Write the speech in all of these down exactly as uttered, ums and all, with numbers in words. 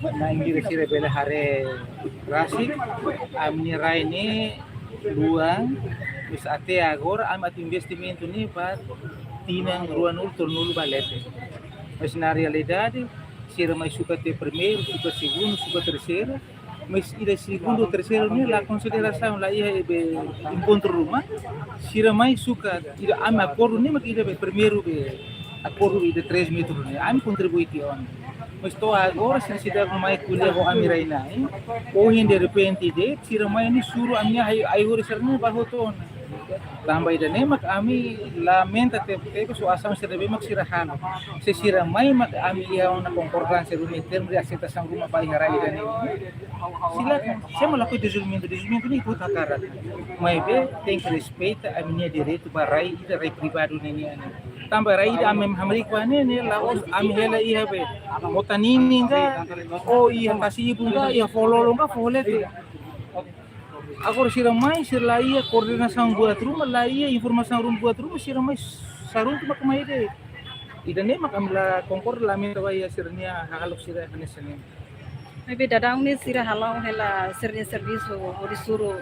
Na'in-lira sira bele haree rasik, ami-nia rai ne'e luan, maibé até agora ami atu investimentu ne'e ba tinan ruanulu tolunulu ba leten. Maibé na realidade, sira mai sukat primeiru, sukat segundu, sukat terseiru, maibé ida segundu, terseiru ne'e la konsiderasaun, la iha be enkontru ruma. Sira mai sukat, ida ami akordu ne'e mak ida be primeiru be akordu ida três metru ne'e. Ami kontribui tiha ona. Maibé to'o agora sira seidauk mai ko'alia ho ami rai na'in. Ohin derrepente de'it, sira mai ne'e suru ami-nia ai-, ai-horis sira-ne'e ba hotu ona. Tanba ida-ne'e mak ami lamenta tebes ho asaun sira ne'ebé mak sira halo. Se sira mai mak ami iha ona konkordánsia ruma, termu de aseitasaun ruma ba iha rai ida-ne'e. Sila, sé mak lakohi dezenvolvimentu, dezenvolvimentu ne'e ita hotu hakarak. Maibé tenke respeita ami-nia direitu ba rai ida, rai privadu ne'e nian. Tanba rai ida ami hamriik ba ne'e, ne'e la'ós ami hela iha be mota ninin ka, ou iha tasi-ibun ka, iha foho-lolon ka, foho leten. Agora sira mai, sira la iha koordenasaun buat ruma, la iha informasaun ruma buat ruma, sira mai saruntu mak mai de'it. Ida-ne'e mak ami la konkorda, lamenta ba iha sira-nia hahalok sira hanesan ne'e. Maibé daudaun ne'e sira hala'o hela sira-nia servisu hodi suru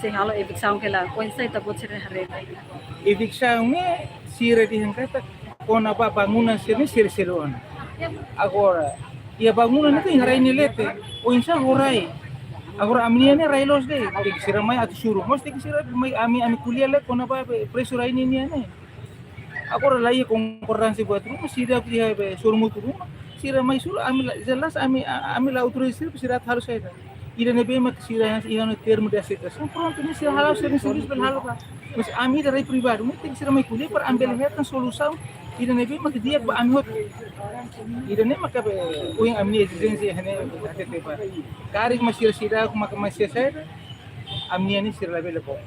sei halo eviksaun hela, oinsá ita-boot sira haree? Eviksaun ne'e sira dehan katak kona-ba bangunan sira-ne'e sira selu ona. Agora, iha bangunan ne'e iha rai nia leten, oinsá ho rai? Agora ami-nia ne'e rai loos de'it, tenke sira mai atu suru. Mós tenke sira mai ami, ami ko'alia lai kona-ba be presu rai ne'e nian ne'e. Agora la iha konkordánsia buat ruma, sira iha be sorumutu ruma, sira mai suru, ami la, jelas ami, a-, ami la autoriza sira, sira atu halo saida. Ida ne'ebé mak sira iha ona termu de aseitasaun, prontu, ne'e sira hala'o, sira servisu bele halo ba. Maibé ami ida rai privadu, maibé tenke sira mai ko'alia para ami bele hetan solusaun ida ne'ebé mak di'ak ba ami hotu. Ida-ne'e mak be ohin ami-nia ezijénsia iha ne'e hatete ba. Karik mak sira seidauk mak mai saida, ami-nia ne'e sira labele book.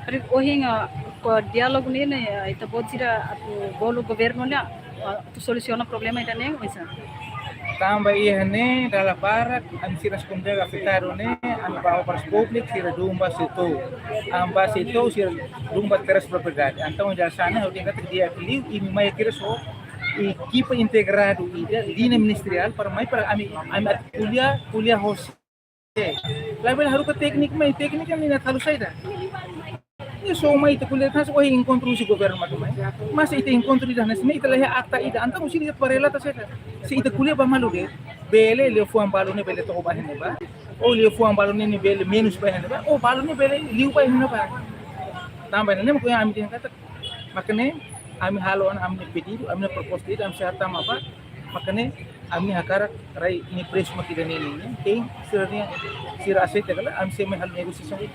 Karik ohin, ah, ho diálogu ne'e, ne'e, ah, ita-boot sira atu bolu governu ne'e, ah, atu solusiona problema ida-ne'e, oinsá? Tanba iha ne'e dala barak, ami sira komunidade afetadu ne'e, ami ba Obras Públikas, sira dun ba SEATOU. Ami ba SEATOU, sira dun ba Terras Propriedade. Entaun, dala hanesan ne'e, ha'u dehan katak di'ak liu, imi mai kedas ho ekipa integradu ida, liña ministeriál, para mai, para ami, ami atu ko'alia, ko'alia ho sé. Labele haruka tékniku mai, tékniku ami la halo saida. Ne'e só mai ita ko'alia, hanesan ohin enkontru husi governu mak mai. Maibé ita enkontru ida hanesan ne'e, ita la iha akta ida, entaun husi ita para relata saida. Se ita ko'alia ba malu de'it, bele liafuan balu ne'e bele to'o ba iha ne'ebá. Ou liafuan balu ne'e, ne'e bele menus ba iha ne'ebá. Ou balu ne'e bele liu ba iha ne'ebá. Tanba ne'e mak ami dehan katak, mak ne'e ami halo ona ami-nia pedidu, ami-nia proposta ida, ami sei hatama ba, mak ne'e ami hakarak rai nia presu mak ida-ne'e nian. Oke, sira-ne'e, sira aseita ka lae, ami sei mai halo negosiasaun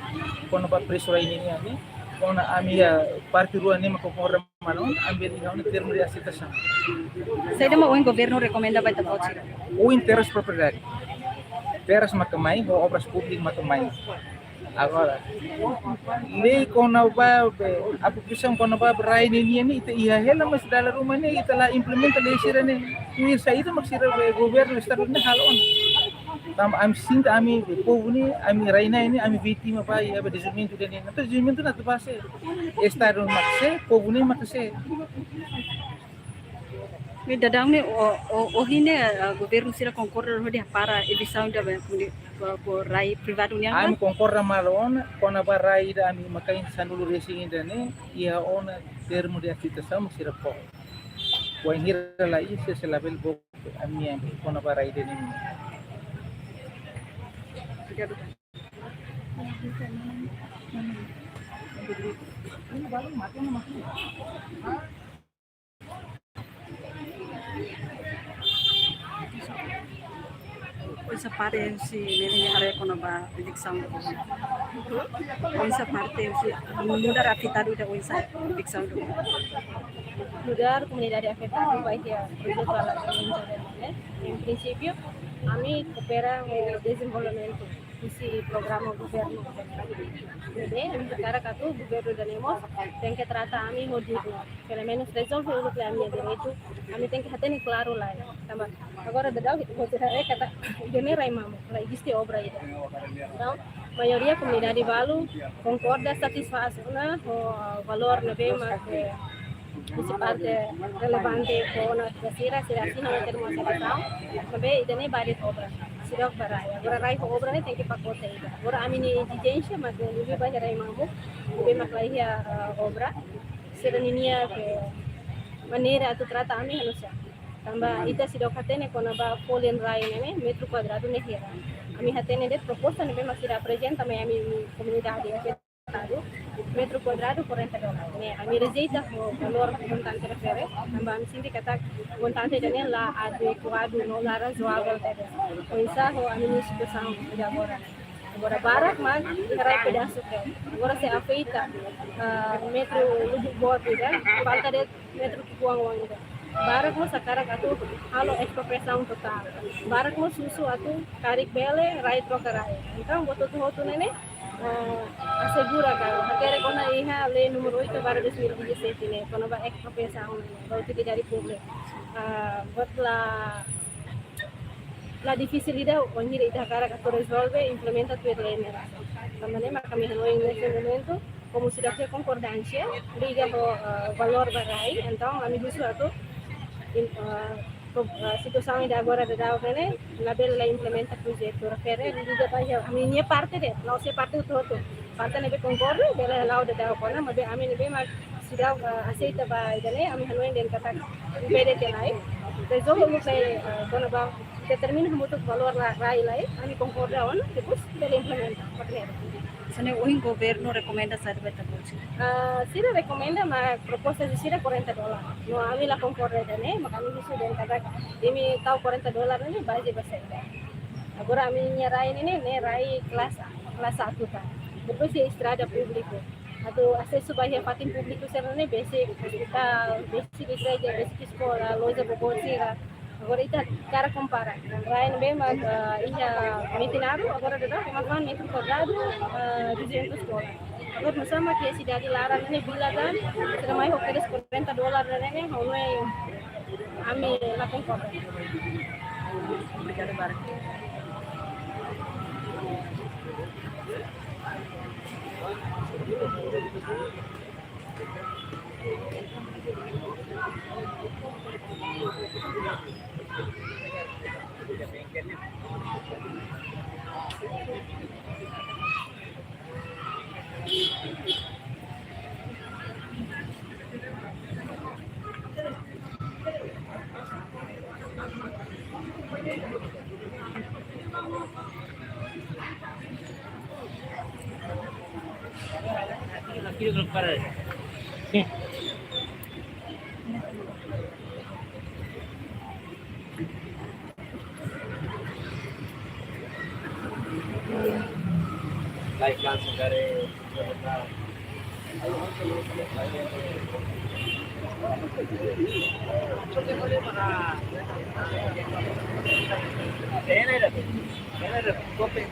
kona-ba presu rai ne'e nian, ne'e. Kona-ba ami iha parte rua ne'e mak konkorda malu ona, ami bele iha ona termu de aseitasaun. Saida mak ohin governu rekomenda ba ita-boot sira? Ohin Terras Propriedade. Terras mak mai, ho Obras Públikas mak mai. Agora, lei kona-ba be, apropriasaun kona-ba be rai ne'e nian ne'e ita iha hela, maibé dala ruma ne'e ita la implementa lei sira-ne'e. Tuir saida mak sira be governu estadu ne'e halo ona. Tanba ami sente ami be povu ne'e, ami rai na'in ne'e, ami vítima ba iha be dezenvolvimentu ida-ne'e. Entaun dezenvolvimentu ne'e atu ba sé? Estadu mak sé, povu ne'e mak sé. Maibé daudaun ne'e, o, o, ohin ne'e, ah, governu sira konkorda hodi hapara eviksaun ida ba, ba, ba rai privadu nian? Ami konkorda malu ona, kona-ba rai ida ami mak iha sanulu-resin ida-ne'e, iha ona termu de aseitasaun sira fó. Wainhira la iha, sira sei labele book ami-nia kona-ba rai ida-ne'e. Obrigadu. Oinsá parte husi ne'e nia haree kona-ba eviksaun? Oinsá parte husi nu'udar afetadu ida, oinsá eviksaun ida? Nu'udar komunidade afetadu ba iha projetu Alat Alimentasaun ne'e, em prinsípiu, ami koopera ho dezenvolvimentu husi programa governu. Ne'ebé, ami hakarak atu governu ida-ne'e mós tenke trata ami ho dignu. Pelumenus rezolve uluk lai ami-nia direitu, ami tenke hatene klaru lai. Tanba agora daudaun ita-boot sira haree katak ida-ne'e rai mamuk, la eziste obra ida. Entaun, maioria komunidade balu konkorda, satisfás ona ho valór ne'ebé mak, eh, husi parte relevante ho ona sira, sira asina ona termu aseitasaun, maibé ida-ne'e ba de'it obra. Seidauk ba rai. Agora rai ho obra ne'e tenke pakote ida. Agora ami-nia ezijénsia mak liuliu ba iha rai mamuk, ne'ebé mak la iha, eh, obra. Sira-ninia, eh, maneira atu trata ami halo sá. Tanba ita seidauk hatene kona-ba folin rai ne'e, metru kuadradu ne'e hira. Ami hatene de'it proposta ne'ebé mak sira aprezenta mai ami-nia komunidade, metru kuadradu quarenta dólar. Ne'e, ami rejeita ho valór montante refere, tanba ami sente katak montante ida-ne'e la adekuadu, no la razoavel tebes. Oinsá ho ami-nia situasaun ida agora. Agora barak mak iha rai pedasu ke. Agora sei afeta, ah, metru lubuk boot ida, falta de'it metru ki'ikoan oan ida. Barak mós hakarak atu halo espropriasaun totál. Barak mós husu atu karik bele rai troka rai. Entaun, buat hotu-hotu ne'e ne'e, eh, asegura ka, hakerek ona iha lei númeru oito barra dois mil e dezassete ne'e, kona-ba espropriasaun, ba utilidade públika. Ah, buat la, la difisil ida, wainhira ita hakarak atu rezolve, implementa tuir lei ne'e. Tanba ne'e maka ami hanoin neste momentu, komu seidauk iha konkordánsia liga ho, eh, valór ba rai, entaun ami husu atu, in-, eh, pro-, eh, situasaun ida agora daudaun ne'e, labele la implementa projetu refere, liga ba iha ami-nia parte de'it, la'ós iha parte hotu-hotu. Parte ne'ebé konkorda, bele la'o daudaun kona, maibé ami ne'ebé mak seidauk, eh, aseita ba ida-ne'e, ami hanoin dehan katak impede tiha lai. Rezolve uluk lai, eh, kona-ba determina hamutuk valór la, rai lai, ami konkorda ona, depois bele implementa, parte ne'e. Só ne'e ohin governu rekomenda saida ba ita-boot? Ah, sira rekomenda mak proposta husi sira quarenta dólar. No ami la konkorda ida-ne'e, mak ami husu dehan katak imi tau quarenta dólar ne'e baze ba saida. Agora ami-nia rai ne'e ne'e, ne'e rai kelas, kelas satu tan. Depois iha estrada públiku. Atu asesu ba iha fatin públiku sira ne'e besik ospitál, besik igreja, besik eskola, loja boboot sira. Agora ita hakarak kompara. Rai ne'ebé mak, eh, iha Metinaro, agora daudaun mak fa'an metru kuadradu, eh, duzentus dólar. Agora nusá mak iha sidade laran ne'e vila tan, sira mai ho kedas quarenta dólar ne'e, ha'u hanoin ami la konkorda. Obrigadu barak. Live langsung dari Jakarta. Ini ada, ini ada kopi.